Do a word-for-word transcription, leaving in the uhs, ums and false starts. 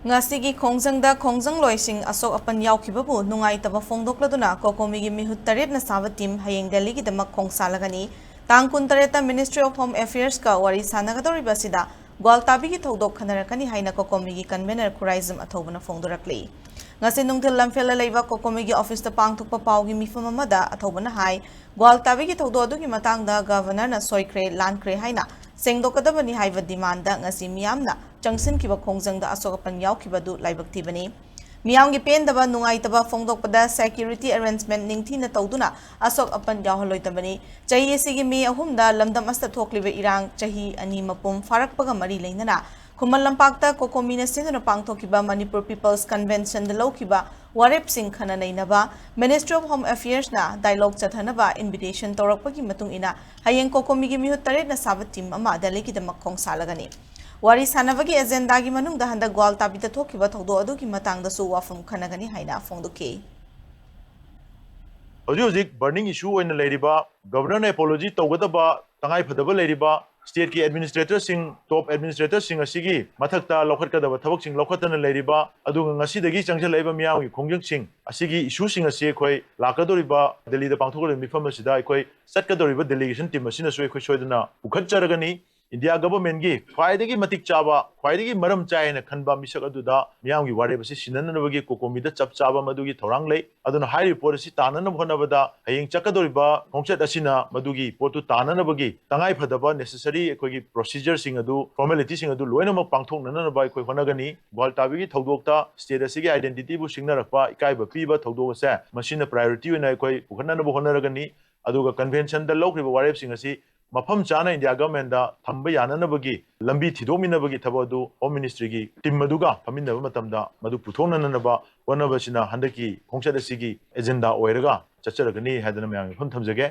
ꯉꯁꯤꯒꯤ ꯈꯣꯡꯖꯪꯗ ꯈꯣꯡꯖꯪꯂꯣꯏꯁꯤꯡ ꯑꯁꯣꯛ ꯑꯄꯟ ꯌꯥꯎꯈꯤꯕꯕꯨ ꯅꯨꯡꯉꯥꯏꯇꯕ ꯐꯣꯡꯗꯣꯛꯂꯗꯨꯅ ꯀꯣꯀꯣꯃꯤꯒꯤ ꯃꯤꯍꯨꯠ ꯇꯔꯦꯠꯅ ꯁꯥꯕ ꯇꯤꯝ ꯍꯌꯦꯡ ꯗꯦꯜꯂꯤꯒꯤꯗꯃꯛ ꯈꯣꯡꯁꯥꯜꯂꯒꯅꯤ꯫ ꯇꯥꯡ ꯀꯨꯟꯇꯔꯦꯠꯇ Ministry of Home Affairs ꯀ ꯋꯥꯔꯤ ꯁꯥꯟꯅꯒꯗꯧꯔꯤꯕ ꯑꯁꯤꯗ ꯒ꯭ꯋꯥꯜꯇꯥꯕꯤꯒꯤ ꯊꯧꯗꯣꯛ ꯈꯟꯅꯔꯛꯀꯅꯤ ꯍꯥꯏꯅ ꯀꯣꯀꯣꯃꯤꯒꯤ ꯀꯟꯚꯦꯅꯔ ꯈꯨꯔꯥꯏꯖꯝ ꯑꯊꯧꯕꯅ ꯐꯣꯡꯗꯣꯔꯛꯂꯤ꯫ ꯉꯁꯤ ꯅꯨꯡꯊꯤꯜ ꯂꯝꯐꯦꯜꯗ ꯂꯩꯕ ꯀꯣꯀꯣꯃꯤꯒꯤ ꯑꯣꯐꯤꯁꯇ ꯄꯥꯡꯊꯣꯛꯄ ꯄꯥꯎꯒꯤ ꯃꯤꯐꯝ ꯑꯃꯗ ꯑꯊꯧꯕꯅ ꯍꯥꯏ, ꯒ꯭ꯋꯥꯜꯇꯥꯕꯤꯒꯤ ꯊꯧꯗꯣꯛ ꯑꯗꯨꯒꯤ ꯃꯇꯥꯡꯗ ꯒꯚꯔꯅꯔꯅ ꯁꯣꯏꯈ꯭ꯔꯦ, ꯂꯥꯟꯈ꯭ꯔꯦ ꯍꯥꯏꯅ ꯁꯦꯡꯗꯣꯛꯀꯗꯕꯅꯤ ꯍꯥꯏꯕ ꯗꯤꯃꯥꯟꯗ ꯉꯁꯤ ꯃꯤꯌꯥꯝꯅ ꯆꯪꯁꯤꯟꯈꯤꯕ ꯈꯣꯡꯖꯪꯗ ꯑꯁꯣꯛ ꯑꯄꯟ ꯌꯥꯎꯈꯤꯕ ꯑꯗꯨ ꯂꯥꯏꯕꯛ ꯊꯤꯕꯅꯤ꯫ ꯃꯤꯌꯥꯝꯒꯤ ꯄꯦꯟꯗꯕ ꯅꯨꯡꯉꯥꯏꯇꯕ ꯐꯣꯡꯗꯣꯛꯄꯗ security arrangement ꯅꯤꯡꯊꯤꯅ ꯇꯧꯗꯨꯅ ꯑꯁꯣꯛ ꯑꯄꯟ ꯌꯥꯎꯍꯜꯂꯣꯏꯗꯕꯅꯤ꯫ ꯆꯍꯤ ꯑꯁꯤꯒꯤ ꯃꯦ ꯑꯍꯨꯝꯗ ꯂꯝꯗꯝ ꯑꯁꯤꯗ ꯊꯣꯛꯂꯤꯕ ꯏꯔꯥꯡ ꯆꯍꯤ ꯑꯅꯤ ꯃꯄꯨꯝ ꯐꯥꯔꯛꯄꯒ ꯃꯔꯤ ꯂꯩꯅꯅ ꯈꯨꯃꯟ ꯂꯝꯄꯥꯛꯇ ꯀꯣꯀꯣꯃꯤꯅ ꯁꯤꯟꯗꯨꯅ ꯄꯥꯡꯊꯣꯛꯈꯤꯕ ꯃꯅꯤꯄꯨꯔ People's Convention ꯗ ꯂꯧꯈꯤꯕ ꯋꯥꯔꯦꯞꯁꯤꯡ ꯈꯟꯅ ꯅꯩꯅꯕ Ministry of Home Affairs ꯅ dialogue ꯆꯠꯊꯅꯕ invitation ꯇꯧꯔꯛꯄꯒꯤ ꯃꯇꯨꯡ ꯏꯟꯅ ꯍꯌꯦꯡ ꯀꯣꯀꯣꯃꯤꯒꯤ ꯃꯤꯍꯨꯠ ꯇꯔꯦꯠꯅ ꯁꯥꯕ ꯇꯤꯝ ꯑꯃ ꯗꯦꯜꯂꯤꯒꯤꯗꯃꯛ ꯈꯣꯡꯁꯥꯜꯂꯒꯅꯤ꯫ ꯋꯥꯔꯤ ꯁꯥꯟꯅꯕꯒꯤ ꯑꯦꯖꯦꯟꯗꯥꯒꯤ ꯃꯅꯨꯡꯗ ꯍꯟꯗꯛ ꯒ꯭ꯋꯥꯜꯇꯥꯕꯤꯗ ꯊꯣꯛꯈꯤꯕ ꯊꯧꯗꯣꯛ ꯑꯗꯨꯒꯤ ꯃꯇꯥꯡꯗꯁꯨ ꯋꯥꯐꯝ ꯈꯟꯅꯒꯅꯤ ꯍꯥꯏꯅ ꯐꯣꯡꯗꯣꯛꯈꯤ꯫ ꯍꯧꯖꯤꯛ ꯍꯧꯖꯤꯛ burning issue ꯑꯣꯏꯅ ꯂꯩꯔꯤꯕ, ꯒꯚꯔꯅꯔꯅ apology ꯇꯧꯒꯗꯕ ꯇꯉꯥꯏ ꯐꯗꯕ ꯂꯩꯔꯤꯕ, stateꯀꯤ administratorꯁꯤꯡ, top administratorꯁꯤꯡ ꯑꯁꯤꯒꯤ ꯃꯊꯛꯇ ꯂꯧꯈꯠꯀꯗꯕ ꯊꯕꯛꯁꯤꯡ ꯂꯧꯈꯠꯇꯅ ꯂꯩꯔꯤꯕ, ꯑꯗꯨꯒ ꯉꯁꯤꯗꯒꯤ ꯆꯪꯁꯤꯜꯂꯛꯏꯕ ꯃꯤꯌꯥꯝꯒꯤ ꯈꯣꯡꯖꯪꯁꯤꯡ ꯑꯁꯤꯒꯤ issueꯁꯤꯡ ꯑꯁꯤ ꯑꯩꯈꯣꯏ ꯂꯥꯛꯀꯗꯧꯔꯤꯕ ꯗꯦꯜꯂꯤꯗ ꯄꯥꯡꯊꯣꯛꯀꯗꯧꯔꯤꯕ ꯃꯤꯐꯝ ꯑꯁꯤꯗ ꯑꯩꯈꯣꯏ ꯆꯠꯀꯗꯧꯔꯤꯕ delegation team ꯑꯁꯤꯅꯁꯨ ꯑꯩꯈꯣꯏ ꯁꯣꯏꯗꯅ ꯄꯨꯈꯠꯆꯔꯒꯅꯤ꯫ India governmentꯀꯤ ꯈ꯭ꯋꯥꯏꯗꯒꯤ ꯃꯇꯤꯛ ꯆꯥꯕ, ꯈ꯭ꯋꯥꯏꯗꯒꯤ ꯃꯔꯝ ꯆꯥꯏ ꯍꯥꯏꯅ ꯈꯟꯕ ꯃꯤꯁꯛ ꯑꯗꯨꯗ ꯃꯤꯌꯥꯝꯒꯤ ꯋꯥꯔꯦꯞ ꯑꯁꯤ ꯁꯤꯟꯅꯅꯕꯒꯤ ꯀꯣꯀꯣꯃꯤꯗ ꯆꯞ ꯆꯥꯕ ꯃꯗꯨꯒꯤ ꯊꯧꯔꯥꯡ ꯂꯩ꯫ ꯑꯗꯨꯅ ꯍꯥꯏꯔꯤꯕ ꯄꯣꯠ ꯑꯁꯤ ꯇꯥꯅꯅꯕ ꯍꯣꯠꯅꯕꯗ ꯍꯌꯦꯡ ꯆꯠꯀꯗꯧꯔꯤꯕ ꯈꯣꯡꯆꯠ ꯑꯁꯤꯅ ꯃꯗꯨꯒꯤ ꯄꯣꯠꯇꯨ ꯇꯥꯅꯅꯕꯒꯤ ꯇꯉꯥꯏ ꯐꯗꯕ necessary ꯑꯩꯈꯣꯏꯒꯤ procedureꯁꯤꯡ ꯑꯗꯨ, formalityꯁꯤꯡ ꯑꯗꯨ ꯂꯣꯏꯅꯃꯛ ꯄꯥꯡꯊꯣꯛꯅꯅꯕ ꯑꯩꯈꯣꯏ ꯍꯣꯠꯅꯒꯅꯤ꯫ ꯒ꯭ꯋꯥꯜꯇꯥꯕꯤꯒꯤ ꯊꯧꯗꯣꯛꯇ state ꯑꯁꯤꯒꯤ identityꯕꯨ ꯁꯤꯡꯅꯔꯛꯄ, ꯏꯀꯥꯏꯕ ꯄꯤꯕ ꯊꯧꯗꯣꯛ ꯑꯁꯦ ꯃꯁꯤꯅ priority ꯑꯣꯏꯅ ꯑꯩꯈꯣꯏ ꯄꯨꯈꯠꯅꯅꯕ ꯍꯣꯠꯅꯔꯒꯅꯤ꯫ ꯑꯗꯨꯒ conventionꯗ ꯂꯧꯈ꯭ꯔꯤꯕ ꯋꯥꯔꯦꯞꯁꯤꯡ ꯑꯁꯤ ꯃꯐꯝ ꯆꯥꯅ India governmentꯗ ꯊꯝꯕ ꯌꯥꯅꯅꯕꯒꯤ ꯂꯝꯕꯤ ꯊꯤꯗꯣꯛꯃꯤꯟꯅꯕꯒꯤ ꯊꯕꯛ ꯑꯗꯨ Home Ministryꯒꯤ team ꯑꯗꯨꯒ ꯐꯝꯃꯤꯟꯅꯕ ꯃꯇꯝꯗ ꯃꯗꯨ ꯄꯨꯊꯣꯛꯅꯅꯕ ꯍꯣꯠꯅꯕꯁꯤꯅ ꯍꯟꯗꯛꯀꯤ ꯈꯣꯡꯆꯠ ꯑꯁꯤꯒꯤ agenda ꯑꯣꯏꯔꯒ ꯆꯠꯆꯔꯒꯅꯤ ꯍꯥꯏꯗꯅ ꯃꯌꯥꯝꯒꯤ ꯃꯐꯝ ꯊꯝꯖꯒꯦ꯫